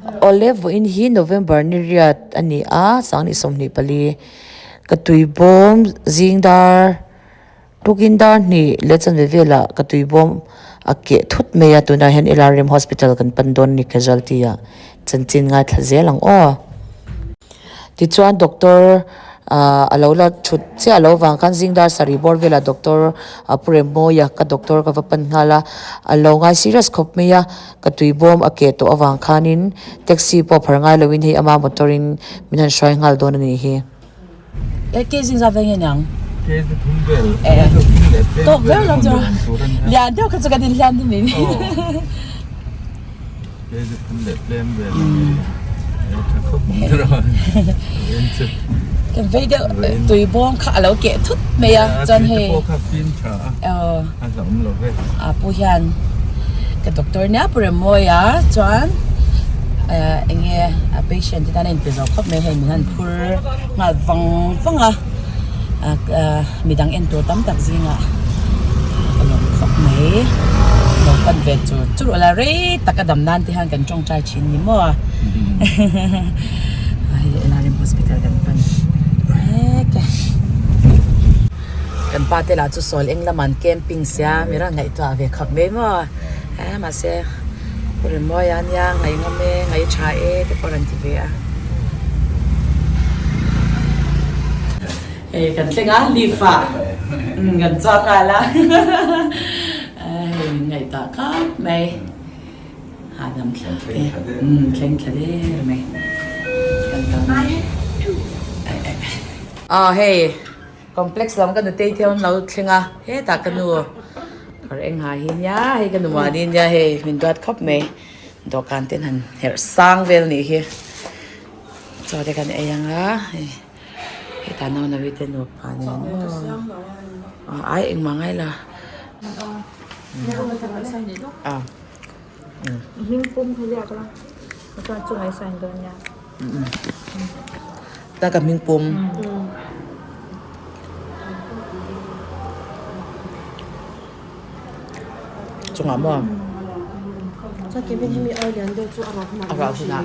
Awle vawiin hi November ni riat a ni a, Sanghnih 24 ka tui bawm zing dar tukin dar hnih leh chanve velah ka tui bawm a keh thut mai a, tunah hian LRM Hospital kan pan dawn a ni casualty ah chanchin ngaithla zel ang aw. Tichuan doctor ah a lo la thut chiah lo vang khan zing dar sarih bawr velah doctor a pu Remmawia ka doctor ka va pan nghal a, a lo ngai serious khawp mai a, ka tui bawm a keh tawh avang khanin taxi pawh phar ngai loin hei ama motor in min han hruai nghal dawn a nih hi. E ke zing zat veng nge niang? E tawk viau lam chu lian deuh kha chu kan inhliam deuh mai mai. Kan vei deuh tui bawm kha a lo keh thut mai a chuan hei a pu hian ka doctor nia pu Remmawia chuan eng nge a patient te tan a inpe zo khawp mai hei min han phur nghal vang vang a midang en tur tam tak zingah ka lawm khawp mai lo pan ve chur chur ula rei tak a dam nan te hian kan tawngtai thin ni maw hei LRM hospital kan pan mek e kan pa te lah chu sawl eng lamah an camping sia mi rawn ngaihtuah ve khawp mai maw mahse Pu Rinmawia ania ngaih ngam e ngaih tha e te pawh a rawn ti ve a. Hei kan thleng a lift ah kan chuak nghal a hei min ngaihtuah khawp mai hahdam thlak e thleng thla der mai kan kal mai aw hei complex lam ka nutei te an lo thleng a hetah ka nu kawr eng ha hi nia hei ka nu mahni nia hei min duat khawp mai dawhkan te an han herh sang vel nih hi chaw te kan ei ang a hei. Hetah naunawi te nupa nen maw ai engmah ngai la ta ka hming pum chungah maw a ruah hunah.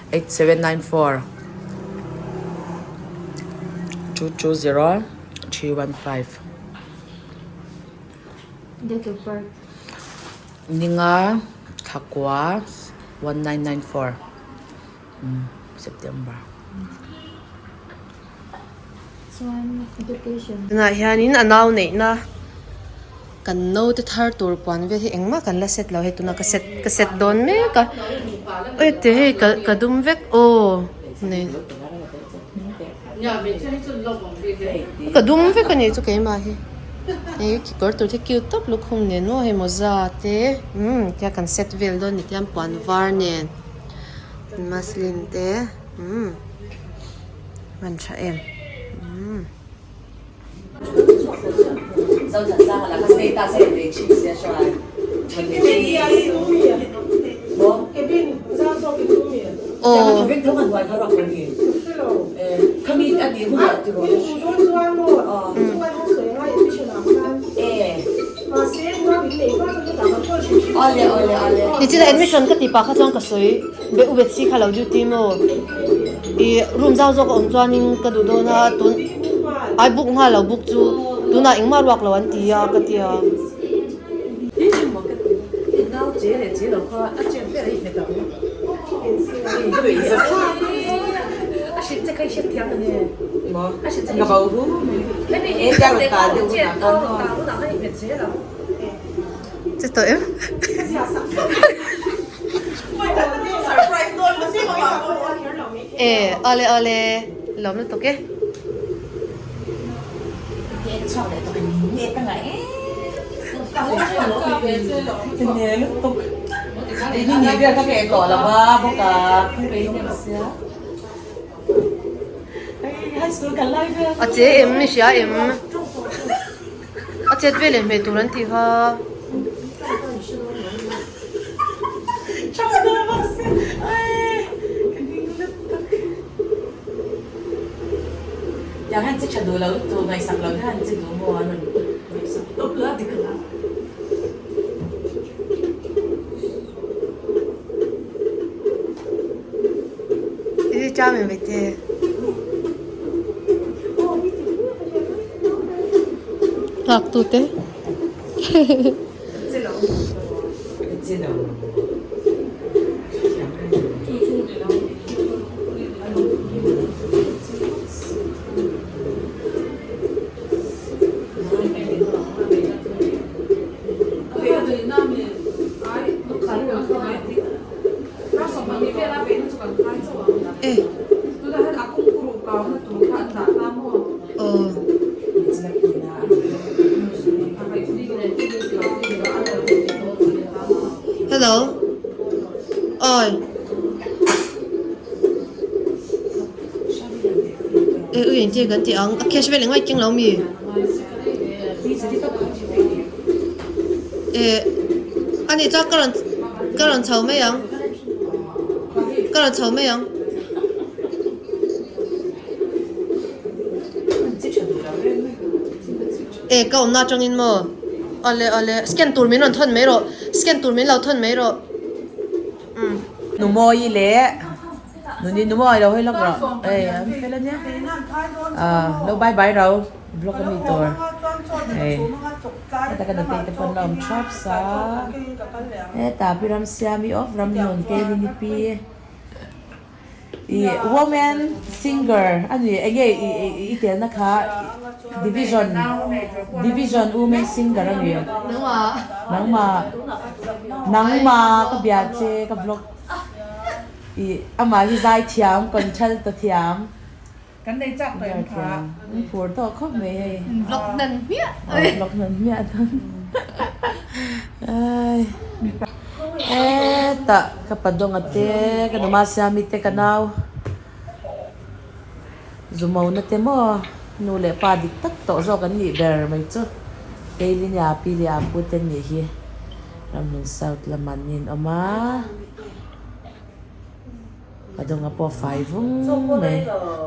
8794 220 315 Date of birth. Ninga Thakua 1994 September. Chuan education. Tunah hianin a nau neihna kan naute thar tur puan vel hi engmah kan la set lo hei tuna ka set ka set dawn mek a oi te hei ka ka dum vek aw nei ka dum vek a nih chu keimah hi hei kekawr tur te cute tawp lukhum nen maw hei mawza te umm tia kan set vel dawn ni tiang puan var nen muslin te umm. Hman tha em. Umm. Aw. Nichina admission ka tih pah kha chuan ka sawi be u bet si kha lo duty maw ih room zau zawk a awm chuanin ka duh dawn a tun ai book nghal lo book chu tunah engmah ruak lo an ti a ka ti a. Che tawh em? E awle awle lawm lutuk e. A che em i hria em? A chet vel leh hmeh tur an tih kha. Cham em vậy te? Nghak tu te. E. Aw. Hello. Oi. E u eng che kan ti ang a cash vel engai keng lo mi. E ani chuan ka rawn ka rawn chho mai ang ka rawn chho mai ang. E ka awmna atangin maw awle awle scan tur min rawn thawn mai rawh scan tur min lo thawn mai rawh umm. Numawi leh Nuni numawi lo hawi lawk rawh ei an fel ania ah lo bye bye ro vlog ami tur hei heta ka nutei te pawn la awm thap sa heta pi Ramsiami of Ramnun te Lini pi Ih women singer a ni enge i telna kha division division women singer a ni nangmah nangmah ka bia che ka vlog ih amah hi zai thiam control ta thiam Kan nei chak tawh em kha. An phur tawh khawp mai hei. Vlog nan hmiah. Vlog nan hmiah dawn. Ai. Hetah ka Padonga te ka numa Siami te ka nau Zumona te maw nu leh pa dik tak tawh zawk an nih ber mai chu Keilinia pi leh a pu te an nih hi Ramhlun South lamah an inawm a. Padawng a pawh fai vung mai.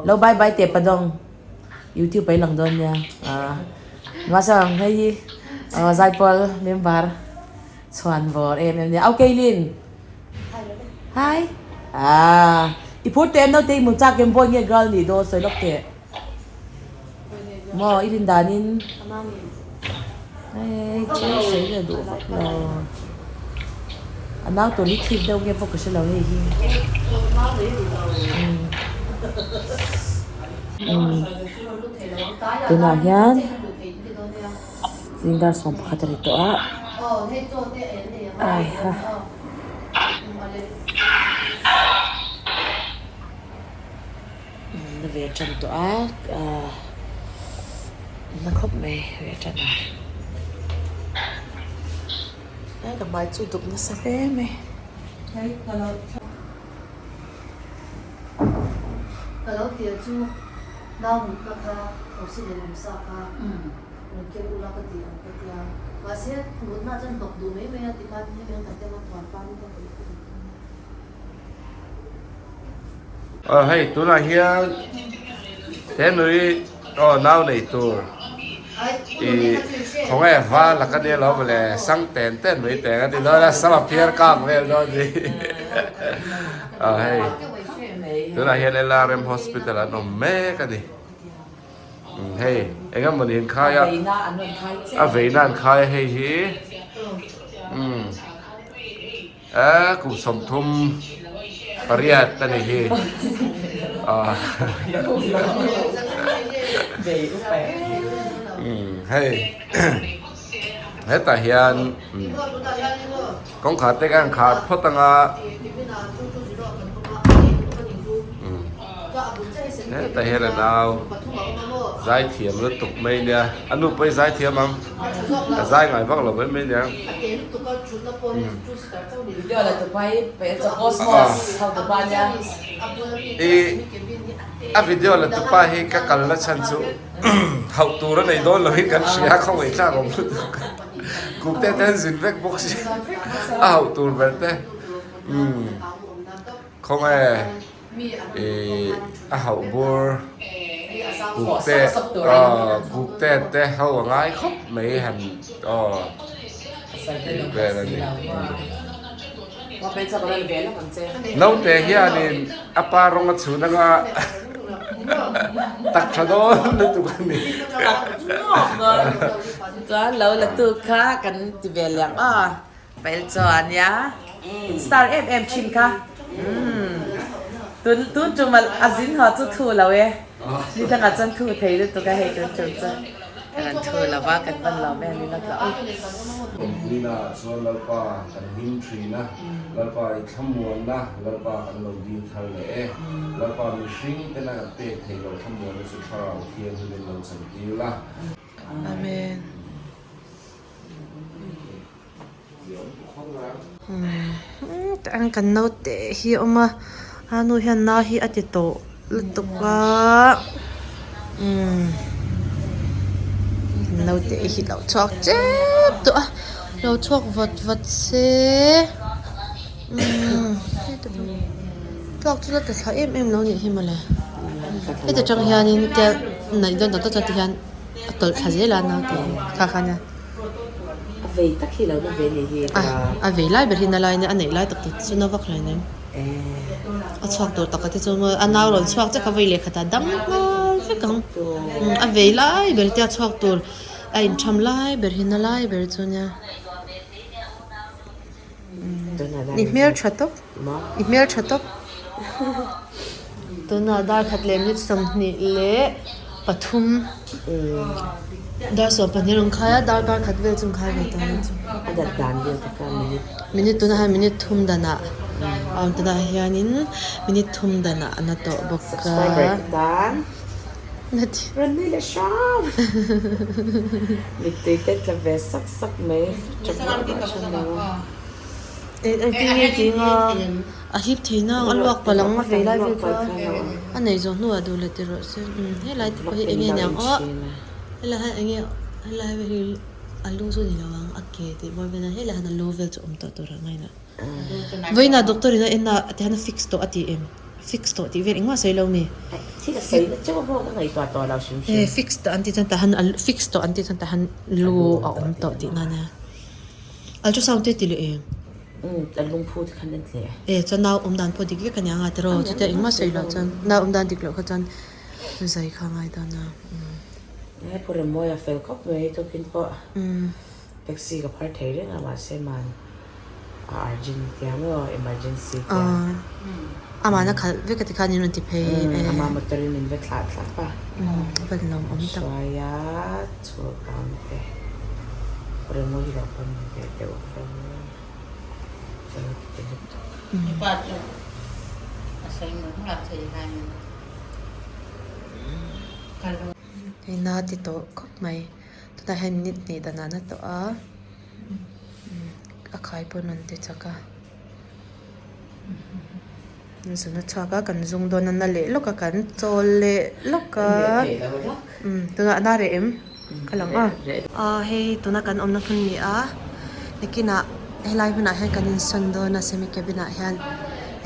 Lo bye bye teh Padawng. YouTube ah i lang dawn nia. Ahh mahse ang hei hi ahh Zaipawl member chhuan vawr em em nia. Au Keilin. Hi. Ahh i phur teh em naute i hmu chak em boy nge girl nih dawn sawi lawk teh. Maw i rin danin hei thil sawi leh duh vak lo a nau tur hi thik deuh nge pawh ka hre lo hei hi tunah hian zing dar 11 a ri tawh a ai ha. Na ve tan tawh a ahh na khawp mai ve tan a he ka hmai chu duk nasa hle mai. Ka lo tia chu nau mutna kha oxygen awm sa kha rawn keng ula ka ti ang ka tia mahse mutna chuan hnawk duh mai mai a tikhan hemi ang kan keng a thuan fam ka ti. Aw hei tunah hian he nui aw nau nei tur ih khawnge val a ka nia lo mawle sang ten ten mai teng a ti dawn a sam a phiar kak vel dawn ni aw hei tunah hian LRM hospital an awm mek a ni hei eng emaw ni an khai a a veina an khai a hei hi umm. Eh kum 38 a ni hi hei hetah hian kawngkhar te khan khar phawt anga hetah hian a nau zaithiam lutuk mai nia a nu pawh hi zaithiam ang a zai ngai vak lo mai mai nia. A video la tupa hi ka kal na chhan chu hauh tur a nei dawn lo hi kan hria khawngaih thlak awm lutuk kum te te an zin vek bawk si a hauh tur ber te umm khawnge ih a hauh bur kuk te aw kuk te te ho a ngai khawp mai han aw. Tih vel a ni. Naute hianin a pa rawng a chhun anga tak tha dawn lutuk a ni. Chuan lo la tu kha kan ti ve leh ang aw. Pail chuan nia star em em thin kha. Tun tun tum a zin haw chu thu lo e. Ni dangah chuan thu thei lutuk a hei tun tum chu. Kan han thu lo va kan van lo mai a ni lawk lo. Awmpuina ah chuan Lalpa kan him thin a, Lalpa i thlamuanna Lalpa kan lo dil thar leh e. Lalpa mihring tena kan pek theih loh thlamuanna chu Thlarau Thianghlimin lo chantir la. Amen. An kan naute hi a awm a a nu hian na hi a ti tawh lutuk a umm naute hi lo chhuak tep tawh a lo chhuak vat vat se umm thluak chu la ti thla em em lo nih hi mawle heti tang hianin tel neih dawn tak tak hian a tawlh thla zel a naute hi kha kha nia. A vei tak hi lo na ve ni hi ka. A vei lai ber hi na lai nia a neih lai tak tak chu na vak hlei nem. A chhuak tur tak a te chu maw a nau rawn chhuak chiah kha vei leh khatah dam nghal vek ang. A vei lai ber te a chhuak tur a intham lai ber hi na lai ber chu nia. I hmel tha tawp i hmel tha tawp tunah dar khat leh minute 23 dar 12 rawn khai a darkar khat vel chu an khai ve tawh ang chu a dat dan vel te kha minute minute tunah hian minute thum danah a awm tunah hianin minute thum danah a na tawh bawk a subscriber te tan Rawn nui leh hram. Mittui te tla ve sak sak mai. Tap ruah ruah thin lo a. Engtin nge tih nga a hip thei nang a luak palh ang a vei lai vel chuan a nei zawh hnuah duh leh ti rawh se helai te pawh hi eng nge niang aw helai hian eng nge helai vel hi a lu chu ni lo ang a ke tih bawr vel a helai hian a lu vel chu awm tawh tur ang a inah vawiinah doctor in a en a tihian a fix tawh a ti em. Fix tawh tih vel engmah sawi lo mi. Thil a sawi na chauh a bawk a ngaihtuah tawh lo hrim hrim. Fix tawh an tih chuan tahan a fix tawh an tih chuan tahan lu a awm tawh tih na nia. Ultrasound te ti leh em? Umm a lungphu te khan an ti leh. E chuan nau awm dan pawh dik vek a nia nga tiraw chutia engmah sawi loh chuan nau awm dan dik loh kha chuan zai kha a ngai dawn a. He pu Remawia fel khawp mai tukin pawh taxi ka phar thei reng a mahse man A urgent tia maw emergency tia. Amah na khalh vek a ti khan in rawn ti phei e. Ama motor in min va thlah thlap a. A van lawm awm tak. Hruaia chhulkam te remo hi lo pawn ve deuh fel fel ti lutuk. Mipa chu a sawi mawlh mawlh a thei hian ka lo. Hei na ti tawh khawp mai. Tunah hian minute hnih dan ah na tawh a. A khai pawn rawn ti chak a zun a chhuak a kan zung dawn a na leh lawk a kan chawl leh lawk a umm tunah a na reh em ka lang a aw hei tuna kan awmna hmun a ni a nakinah helai hmunah hian kan insawn dawn a semi cabin ah hian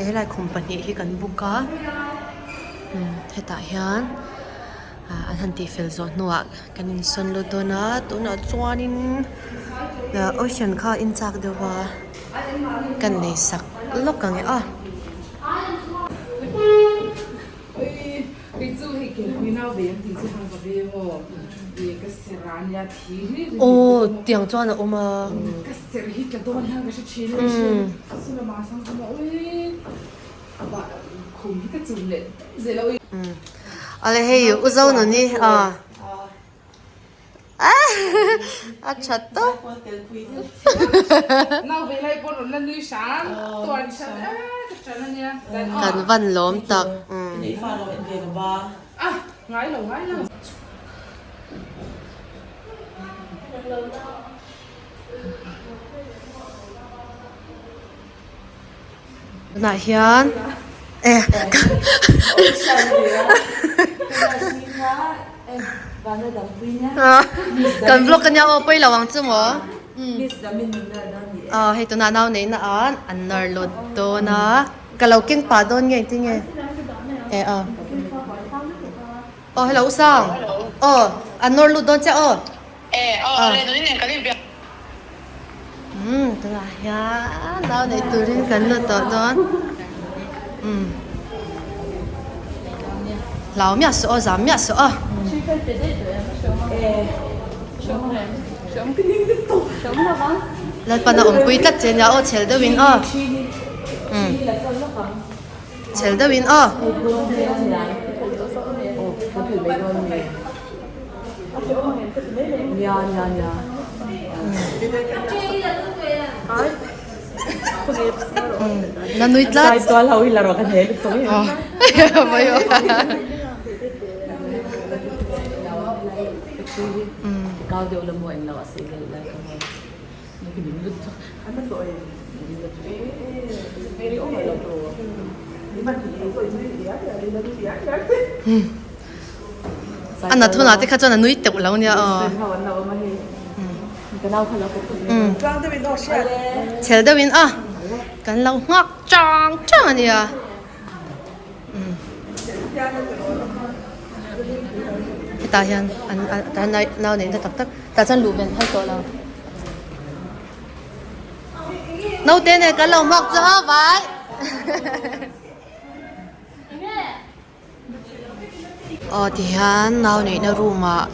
helai khum pahnih hi kan book a umm hetah hian. Ah an han tihfel zawh hnuah kan insawn lut dawn a tunah chuanin ah ocean kha a inchak deuh a kan nei sak lawk ang e aw. Aw tiang chuan a awm a. Ale hei u zo nuni a a tha tawp kan van lawm tak Tunah hian eh kan vlog ania aw pawi lo ang chu maw aw hei tunah nau neihna ah an nawr lut dawn a ka lo keng pah dawn nge engtin nge eh aw aw hello usang aw an nawr lut dawn chiah aw. Umm. Tunah hian nau neih turin kan lut tawh dawn. Umm. Hlau miah suh aw, zam miah suh aw. Lalpan a awmpui tlat che nia aw, chhel deuhin aw. Umm. Chhel deuhin aw. Na nui tlat. A nat hunah te kha chuan a nui teuh lo nia aw. Chhel deuhin a kan lo nghak chang chang a nia. Hetah hian an an nau neihna tak tak tah chuan luh ven phal tawh lo. Naute nen kan lo hmawk chu a vai. Aw tihian nau neihna room ah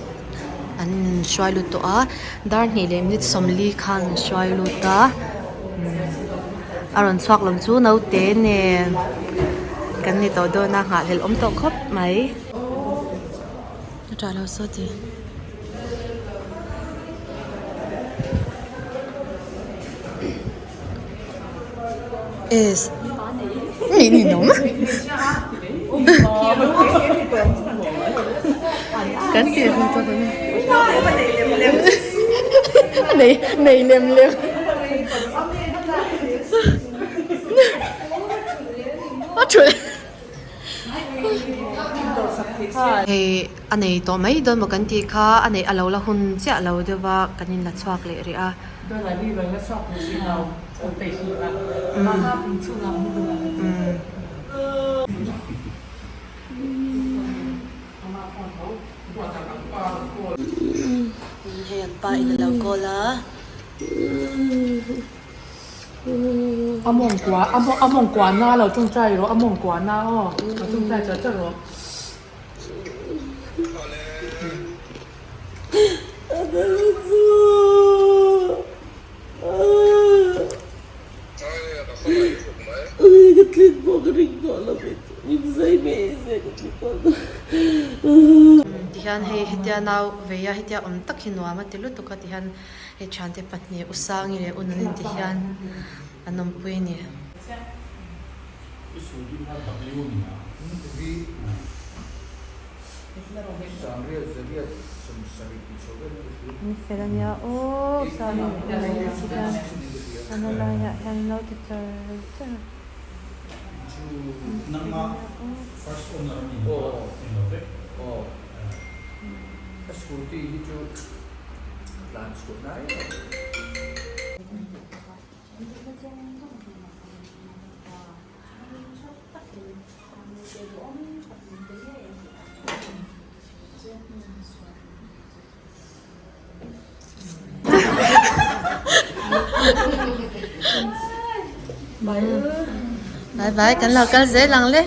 an hruai lut tawh a dar hnih leh minute sawmli khan an hruai lut a a rawn chhuak lam chu naute nen kan ni tawh dawn a nghahhlelh awm tawh khawp mai. A tah lo sawt e. Es. Ni ni nom. Kan ti hu to ni. Nei nei lem lem. A thul. Hei a nei tawh mai dawn maw kan tih kha a neih a lo la hun chiah lo deuh va kan in la chhuak leh rih a. Hei an pa in a lo call a. A mawngkua a mawngkua na lo tawngtai rawh a mawngkua na aw lo tawngtai char char rawh. Tihian hei hetia nau vei a hetia awm tak hi nuam a ti lutuk a tihian Hei thiante pahnih U Sangi leh U Nuni te hian an awmpui a ni. An fel a nia aw U Sangi leh U Nuni te hian an la laiah hian an lo ti char char a. Bye bye kan lo kal zel ang le.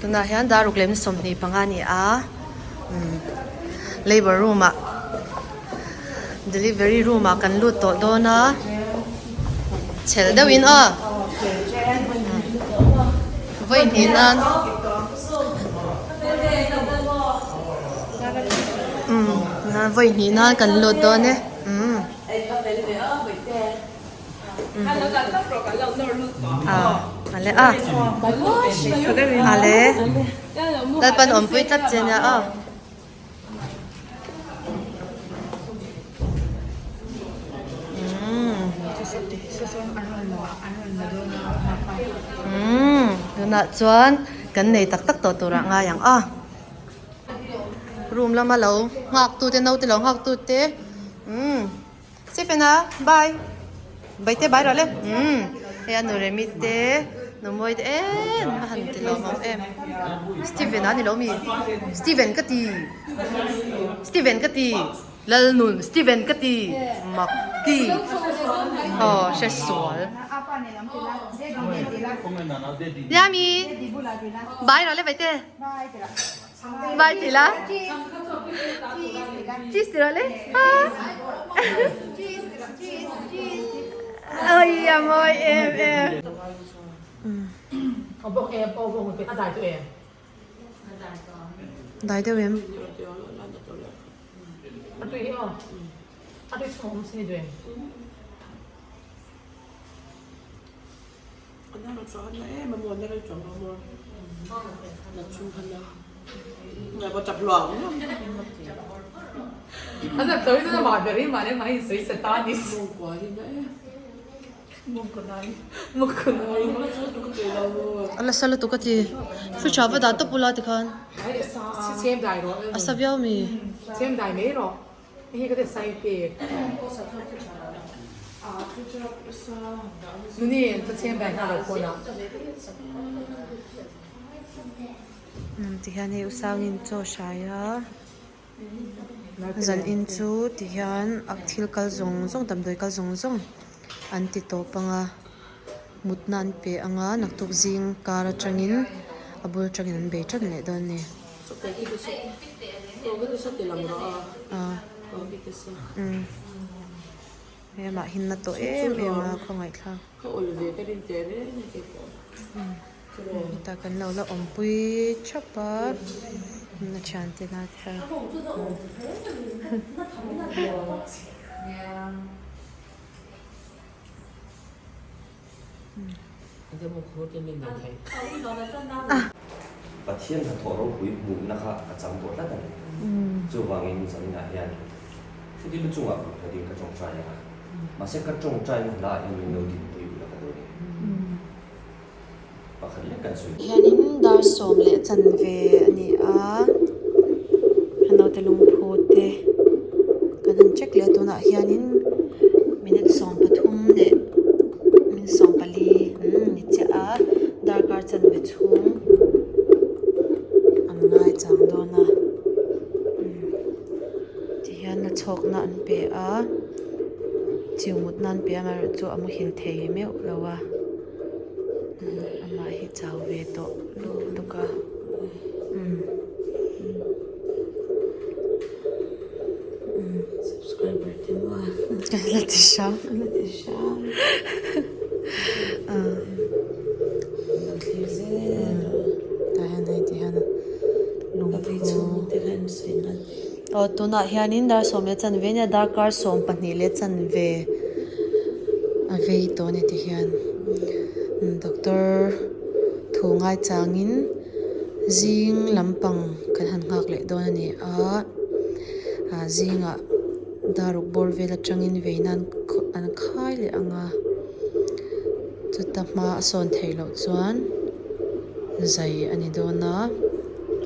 Tunah hian dar ruk leh 25 a ni a labour room ah delivery room ah kan lut tawh dawn a chhel deuh in aw vawi hnih nan vawi hnih nan kan lut dawn e. Ale a ale lalpan awmpui tlat che nia aw. Tunah chuan kan nei tak tak tawh turah ngai ang a. Room lama lo nghak tute naute lo nghak tute umm. Stephen a bye Baite bye rawh le umm hei a nu Remi te. Nu mawi te em a han ti lawm ang em Steven a ni lo mi Steven ka ti Steven ka ti Lalnun Steven ka ti mak ti aw hre sual Yami bai rawh le vaite bai ti la cheese ti rawh le oi a mawi em em. Dai deuh em? A la sa lutuk a ti. Fridge ah va dah tawp ula tikhan. A sa viau mi. Tihian hei usangin chaw hrai a. Zan in chu tihian a thil kal zawng zawng damdawi kal zawng zawng an ti tawp ang a mutna an pe ang a naktuk zing kar atangin a bul atangin an bei tan leh dawn a ni. Hei amah hi na tawh em em a khawngaihthlak. Hetah kan lo la awmpui thap a a thiante na te Pathian hnathawh ropui hmuhna kha ka chang tawh tlat a ni. Chuvangin zaninah hian Hruti lu chungah kut nghatin ka tawngtai ang a, mahse ka tawngtaina hla ah hian min lo dinpui ula ka duh a ni. Pakhat lek kan sawi. Hianin dar sawm leh chanve a ni a, a naute lungphu te kan han check leh a tunah hianin minute 13 leh minute 14 umm ni chiah a darkar chanve chhung an ngai chang dawn a. Tihian la chhawkna an pe a chiu mutna an pe a amaherawhchu a muhil thei meuh lo a amah hi chau ve tawh lutuk a umm la ti hram tah hian hei ti hian lungphu. Aw tunah hianin dar sawm leh chanve nia darkar 12 leh chanve a vei tawh a ni ti hian doctor thu ngai changin zing lampang kan han nghak leh dawn a ni a ah zingah dar ruk bawr vel atangin vei nan an khai leh ang a chuta hma a sawn theih loh chuan zai a ni dawn a.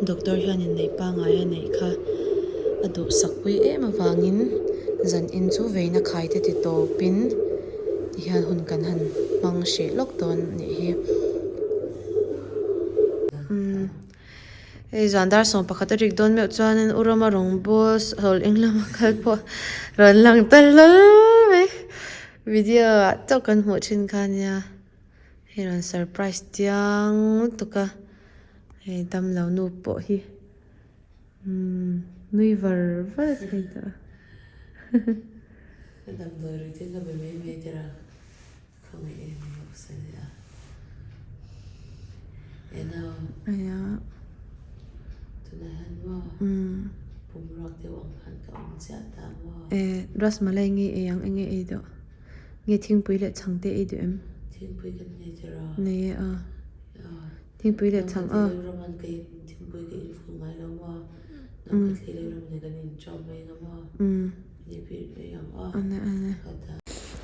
Doctor hian inneih pangngai a neih kha a duhsak pui em avangin zan in chu veina khai te ti tawpin tihian hun kan han hmang hrih lawk dawn a nih hi. Umm hei zan dar 11 a rik dawn meuh chuanin u Rama rawngbawl sawl eng lama kal pawh rawn lang ta hlawl mai video ah chauh kan hmuh thin kha nia hei rawn surprise chiang lutuk a. Hei damlo nu pawh hi umm nui var var thei tawh a. Ka damdawi rui te ka be mai mai tir a, khawngaih em em bawk se nia. Enau. Aya. Tunah hian maw pum ruak deuh ang khan ka awm chiah ta maw. Eh rasmalai nge ei ang enge ei deuh. Nge thingpui leh chhang te ei duh em? Thingpui kan nei tir a. Nei e a. Thingpui leh chhang a.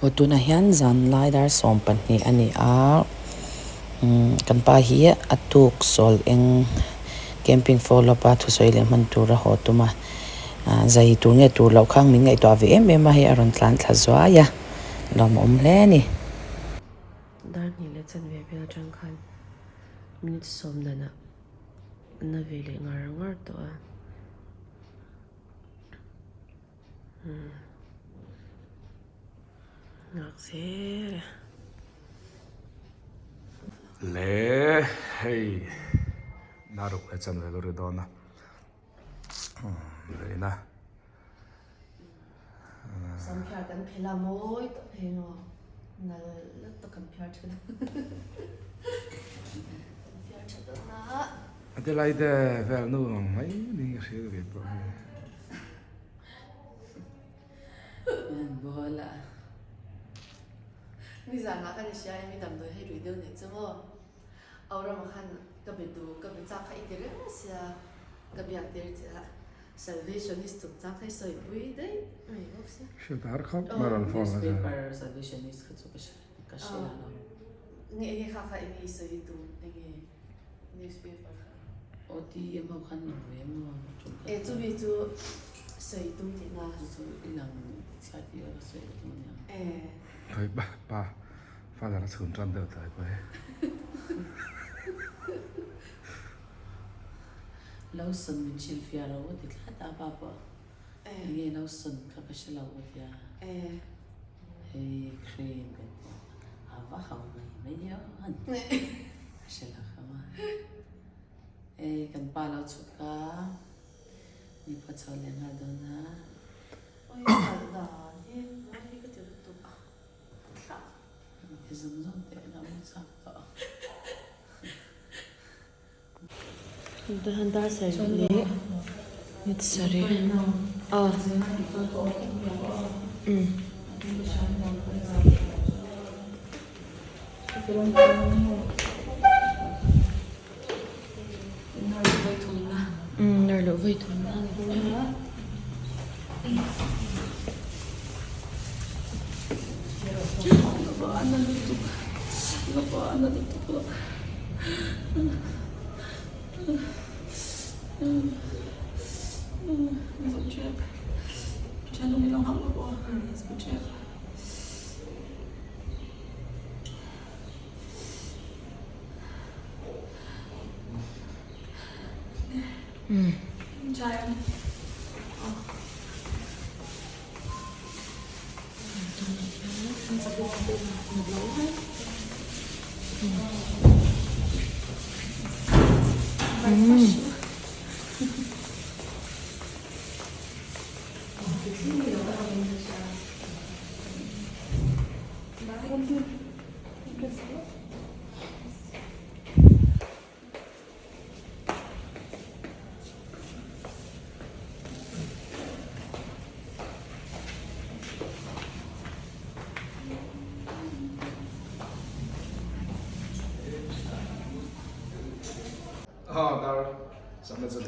Aw tunah hian zan lai dar 12 a ni a kan pa hi a tuk sawl eng camping follow up a thusawi leh hman tur a haw tum a zai tur nge tur loh khang min ngaihtuah ve em em a hei a rawn tlan thla zuai a lawmawm hle a ni. Dar hnih leh. chanve vel atang khan minute sawm danah a na ve leh ngar ngar tawh a umm nghak zel e. Le hei naruk leh chanve lo ri dawn a reina. Samphia kan phel a mawi tawp hei maw nal lat tawk kan phiar tha dawn kan phiar tha dawn a. Adelaide vel nu ang mai ding ka hria ve pawh hei. Bola. Nizanah khan i hria em i damdawi hei rui deuh nei chu maw. Aurama khan ka be duh ka be chak kha i ti reng sia ka biak tir che a. Salvationist chungchang kha i sawipui daih mai bawk sia. Hriat har khawp mai rawn phone kha chuan. Newspaper salvationist kha chu ka hre lo. Nge enge kha kha enge i sawi tum enge newspaper kha. OTM ho khan lang ve maw tum kha. E chumi chu sawi tum tihna. Chu chu i lang chhiat tih ka sawi ka tum aniang. E. Thoi pa pa father a chhun tan deuh tlai pawh hi. Lawson min hrilhfiah lo a ti tlat a pa pawh enge Lawson kha ka hre lo a ti a hei cream kan ti a a va hau mai mai io han ti a hre lo kha ma hei kan pa lo chhuk a ni pawh chho leh nghal dawn a. Oi kal dan hi mawi hi ka ti lutuk a thlak. Ti zawng zawng teh la mu chak tawh. Dahan dar sarih leh mit sarih a umm. Umm nar loh vawi thumna a ni dawn a.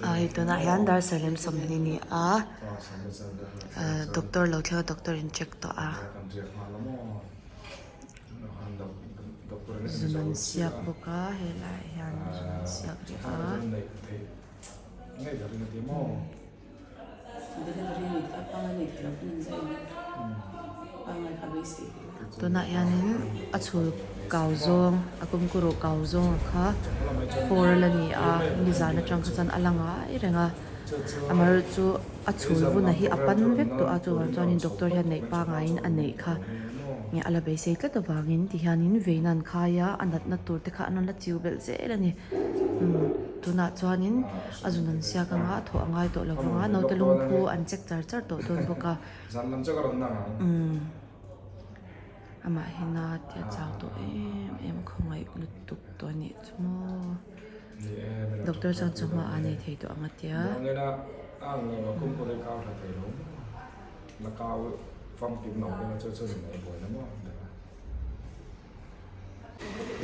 Ai tunah hian dar salem sawmhnih a ni a doctor lo thleng a doctor in check tawh a. Zun an siak bawk a helaiah hian zun an siak rih a. Tunah hianin a chhul kau zawng a kumkuruh kau zawng kha four la ni a nizan atang kha chuan a la ngai reng a amaherawhchu a chhul hunah hi a pan vek tawh a chuvang chuanin doctor hian neih pangaiin a neih kha nge a la beisei tlat avangin ti hianin veina an khai a a natna tur te kha an rawn la chiu belh zel a ni umm tunah chuanin a zun an siak anga a thawh a ngai tawh lo vang a naute lungphu an check char char tawh dawn bawk a umm amah hi na tia chau tawh em em khawngaih lutuk tawh a nih chu maw. Doctor chuan chawhma a nei thei tawh ang a tia.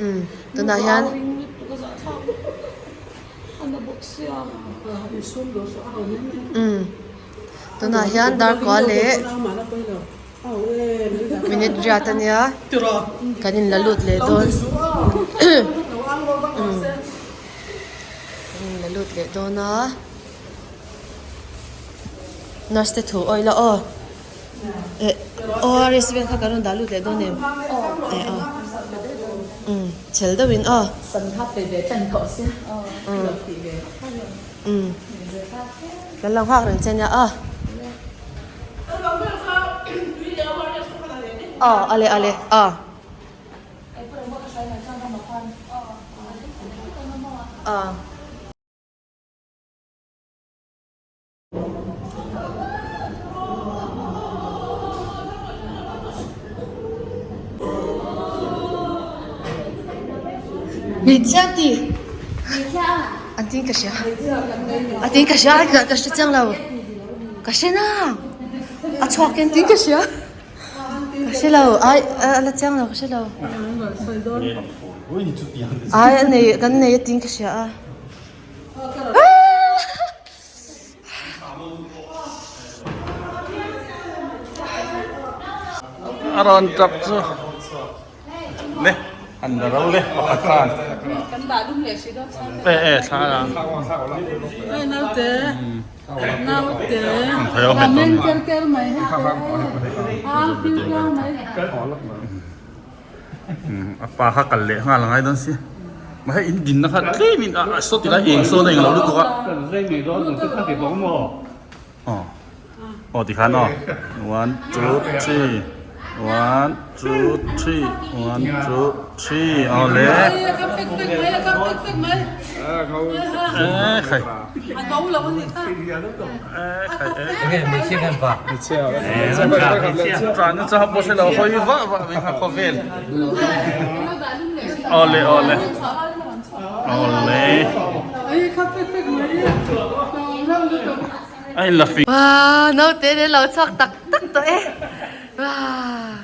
Umm tunah hian umm tunah hian darkua leh minute riat a nia kan in la lut leh dawn umm kan in la lut leh dawn a nurse te thu awih la aw eh aw res vel kha kan rawn dah lut leh dawn em eh aw umm. Chhel deuhin aw. San kha pe ve tan tawh sia ka lo tih ve Umm kan lo nghak reng che nia aw. Aw ale ale aw. Aw. Hmeichhia ti an tin ka hria a tin ka hria ka hre chiang lo ka hre na a chhuak hian tin ka hria ka hre lo ai a la chiang lo ka hre lo ai a nei kan nei a tin ka hria a. A rawn tap chu le an la ro le pakhat khan e e thla la naute naute A pa kha kal leh nghal a ngai dawn si. Mahse in dinna kha tlem in a saw ti lai eng sawn a englo lutuk a. Aw aw tikhan aw one two three one two three one two three aw le e khai Awle awle awle a in la fing. Wow naute nen lo chhuak tak tak tawh e wow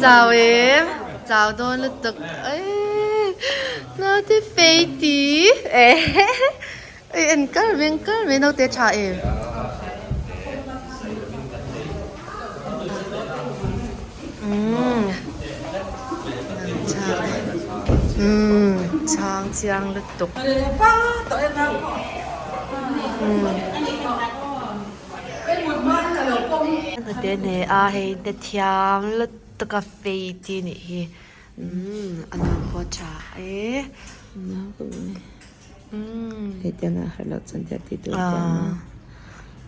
chau em chau dawn lutuk eii naute fei ti Ei en kar mai en kar mai naute tha em. Umm umm chhang chiang lutuk umm hnute hne a hei te thiam lutuk a fei chi nih hi umm a nuam pawh tha e. Hetiang a harh loh chuan tiah tih tur te awm a.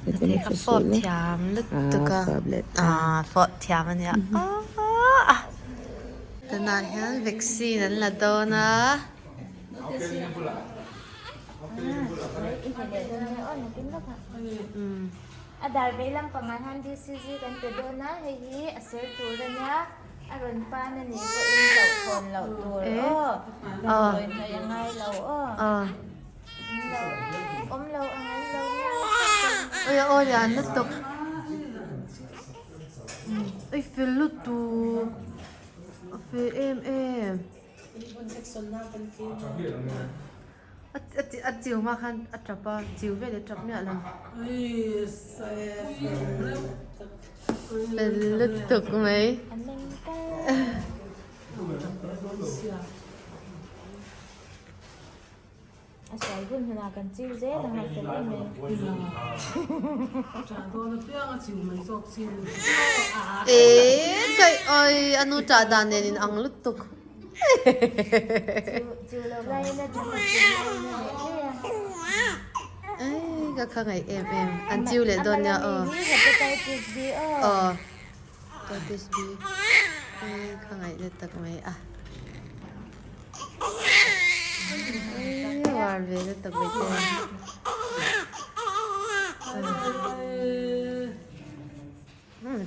Hetiang Ka fawp thiam lutuk a. Aa fawp thiam a nia. Tunah hian vaccine an la dawn a. A dar vei lampangah hian DCG kan pe dawn a, hei hi a ser tur a nia. A rawn pan a nih pawhin hlauhthawn loh tur aw, damdawi hnawih a ngai lo aw, awm lo a ngai lo Oi a aw lian lutuk Oi fel lutuk a fel em em. A chiu hma khan a tap a, chiu vel a tap miah lo. Fel lutuk mai. A sawi hun hunah kan chiu zel ang a fel em em. Eee kai oi a nu tah dan nen in ang lutuk. Ei ka kha ngaih em em an chiu leh dawn nia aw aw hepatitis B ei ka ngaih let tak mai a ei war ve let tak mai te.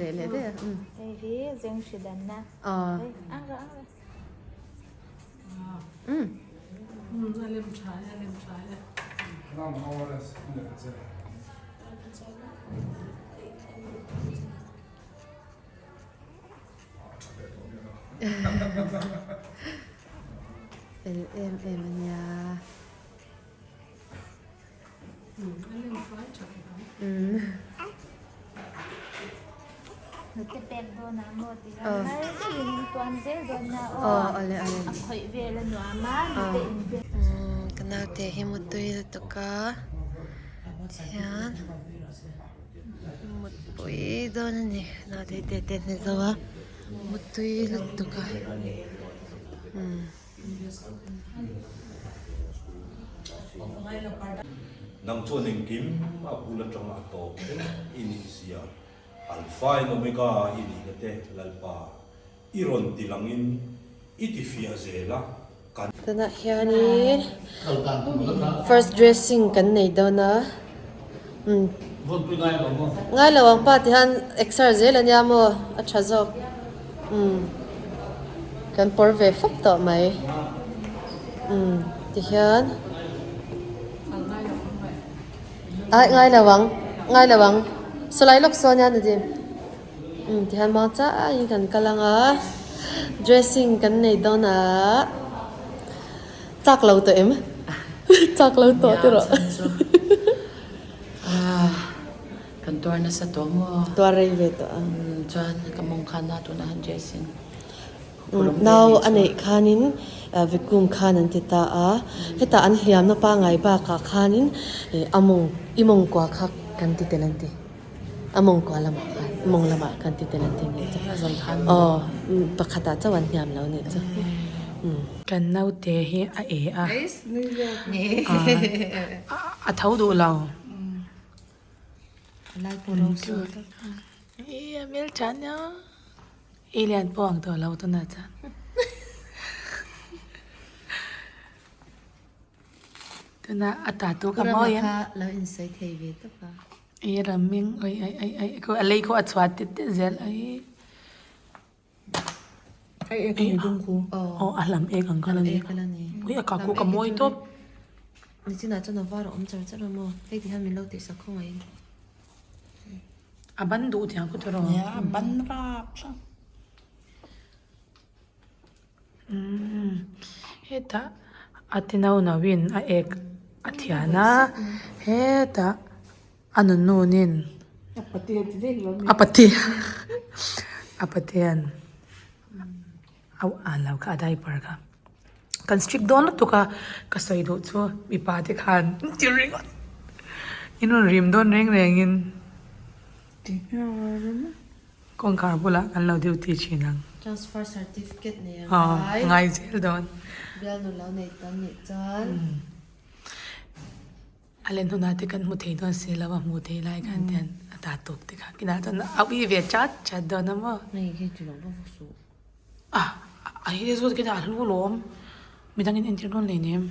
Leh leh daih a. Hei hi zeng hri danna. Aw. Ang rawh ang rawh. Um. A lem tha e a lem tha e. Fel em em a nia. Hnute pek dawn a maw ti hian har deuhin in tuam zel dawn a aw a khawih vel a nuam a hnute in pek. Ka naute hi mutui lutuk a tihian mutpui dawn a ni naute te te hne zo a mutui lutuk a. Nang chuan engkim a bul atanga a tawp thleng i nih zia Alpha and Omega i nihna te Lalpa i rawn ti langin i ti fiah zel a, kan. Tunah hianin first dressing kan nei dawn a, umm ngai lo ang pa tihian exer zel ania maw a tha zawk umm kan pawr ve fawp tawh mai umm tihian aih ngai lo ang ngai lo ang sawlai lawk sawn ania ni. Umm tihian muang changin kan kal ang a dressing kan nei dawn a chak lo tawh em chak lo tawh te rawh kan tuar nasa tawh maw tuar rei ve tawh a chuan ka mawng khan a tunah han dressing nau a neih khanin vacuum khan an ti ta a hetah an hliamna pangngai bakah khanin a mawng i mawngkua kha kan ti tel an ti. A mawngkua lamah khan mawng lamah khan ti tel an ti nih chu aw pakhatah chauh an hniam lo nih chu. Kan naute hi a e a a tho duh lo. I a hmeltha nia i lian pawh ang tawh lo tunah chuan. Tuna a ta tu ka mawi em. Kha lo insawi thei ve tawp a. I raming oi ai ai ai ko a lei ko a chhuat tit tit zel ai. Ai ek ani dum khu. Aw a hlam ek ang kha la ni. Ui a ka ku ka mawi tawp. Nichinah chuan a var a awm char char a maw. Hei ti hian min lo tihsak khawngaih in. A ban duh tiang khu tawh rawh. Nia a ban rap thlap. Umm hetah a ti no no in a ek a thian a hetah a nunun in a pate a patean a lo kha a diaper kha kan strict dawn lutuk a ka sawi duh chu mipa te khan ti ringawt in rawn rim dawn reng reng in. Kawngkhar bulah kan lo duty thin ang. Transfer certificate nei ang ngai. Ngai zel dawn. Bialnu lo nei tan nih chuan. A len hunah te kan hmu thei dawn si lo a, hmuh theih lai khan hian a ta tawk te kha kinah chuan a ui ve chat chat dawn a maw. Hei khi chu lo va va suh. A a hi zawt khi a hlu lawm. Midangin entir dawn lei nem.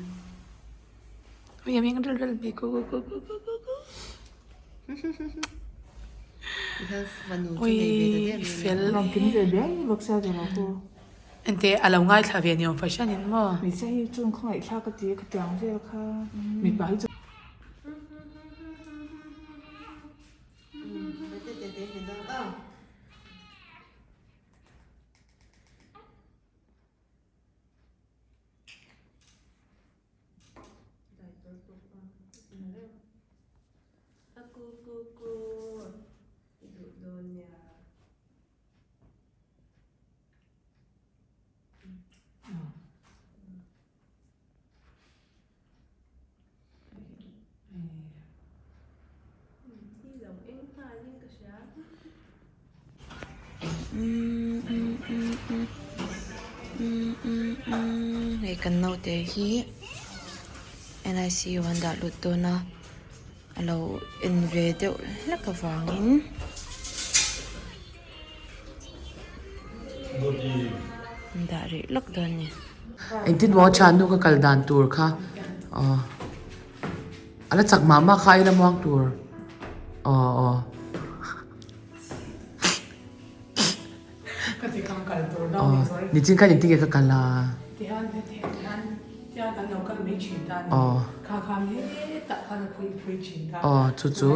Ui a meng rel rel mai ku ku ku ku ku ku ku. Ui fel Ente a lo ngaithla ve ni awm fahran in maw. Hei kan naute hi N_I_C_U an dah lut dawn a a lo en ve deuh hlek avangin an dah rih lawk dawn a ni. Engtin maw thiannu ka kal dan tur kha aw a la chak mah mah kha a ila muang tur aw aw. Nichin khan engtin nge ka kal a? Aw. Aw chu chu.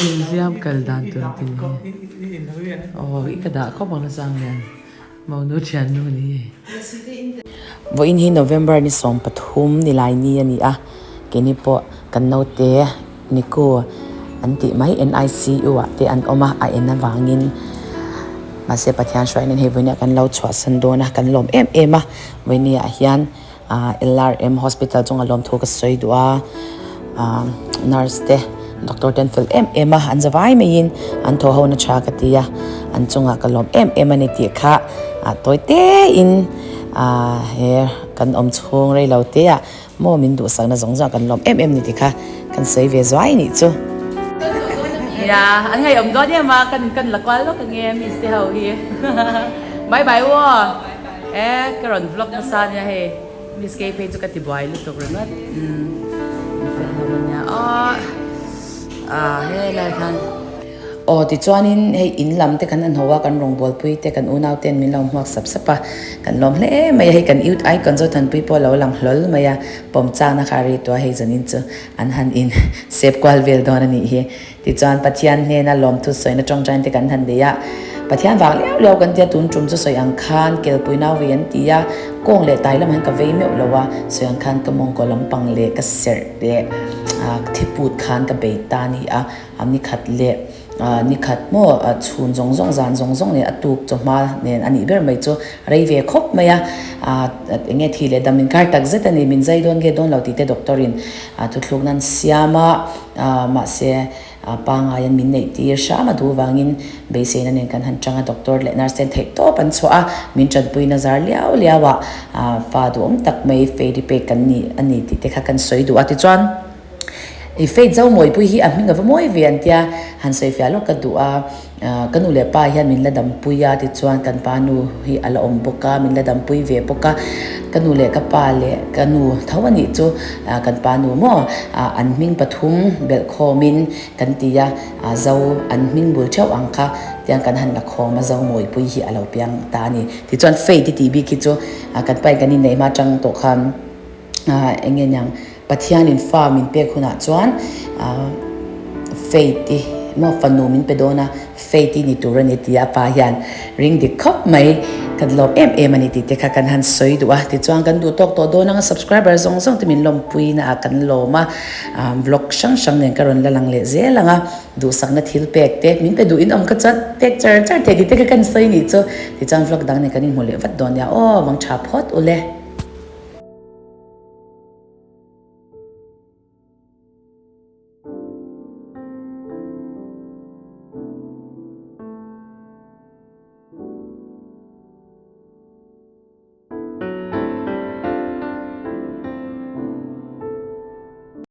Inhliam kal dan tur te ni aw i ka dah khawp ang nasang hian monu thiannu ni. Vawiin hi November ni 13 ni lai ni a ni a, keini pawh kan naute Niku an tih mai NICU ah te an awm a, a en avangin mahse Pathian hruain hei vawiin ah kan lo chhuahsan dawn a, kan lawm em em a, vawiin ah hian. LRM Hospital chunga lawmthu ka sawi duh a, Nurse te doctor te an fel em em a, an zavai maiin an thaw ho na tha ka ti a, an chungah ka lawm em em a ni tih kha tawi te in he kan awm chhung rei lo te ah maw min duhsakna zawng zawng ah kan lawm em em ni tih kha kan sawi ve zuai nih chu. Nia, an ngaihawm dawn em a, kan kan la kual lawk ange miss te ho hi. Bye bye u aw. E ka rawn vlog nasa nia hei. Miss kei phei chu ka ti buai lutuk ringawt umm mi fel hlawm a nia aw ah helai khan aw tichuanin hei in lam te kan han haw a kan rawngbawlpui te kan unau ten min lo hmuak sap sap a kan lawm hle mai a hei kan youth icon Zothanpui pawh a lo lang hlawl mai a pawm chakna kha a ri tawh a hei zanin chu an han in sep kual vel dawn a nih hi. Tichuan, Pathian hnena lawmthu sawina tawngtaina te kan han nei a, Pathian vang liau liau kan tia tun tum chu sawi ang khan kelpui nau vei an ti a, kawng leh tai lamah hian ka vei meuh lo a, sawi ang khan ka mawngkaw lampang leh ka serh leh thiput khan ka bei ta a ni a, a nikhat leh nikhat maw chhun zawng zawng zan zawng zawng nen a tuk chawhma nen a nih ber mai chu rei ve khawp mai a, eng nge thi leh dam inkar tak zet a ni, min zai dawn nge dawn lo tih te doctor in thuthluk nan siam a. Mahse, pangaiin min neih tir hram a duh vangin beiseina nen kan han chang a, doctor leh nurse ten theih tawp an chhuah a, min tanpuina zar liau liau ah fa duhawm tak mai Fade-i pek kan ni a ni tih te kha kan sawi duh a. Tichuan, i Fade Zomawipui hi a hming a va mawi ve an tia, han sawi fiah lawk ka duh a. Ka nu leh pa hian min la dampui a, tichuan kan pa nu hi a la awm bawk a, min la dampui ve bawk a. Ka nu leh ka pa leh ka nu tho a nih chu kan pa nu maw an hming pathum belh khawmin kan ti a, Zo an hming bul theuh ang kha tiang kan han la khawm a, Zomawipui hi a lo piang ta a ni. Tichuan Faith i tih bik hi chu kan pain kan inneih hma atang tawh khan Eng nge niang, Pathianin fa min pek hunah chuan Faith i maw fanu min pe dawn a, Faith i ni tur a ni tia a pa hian ring dik khawp mai, kan lawm em em a ni tih te kha kan han sawi duh a. Tichuan kan duh tawk tawh dawn ang a, subscriber zawng zawng te min lawmpui na ah kan lawm a, vlog hrang hrang nen ka rawn la lang leh zel ang a, duhsakna thil pek te min pe duh in awm kha chuan pek char char thei tih te kha kan sawi nih chu. Tichuan vlog dang nen kan inhmu leh vat dawn nia aw, mang tha phawt u le.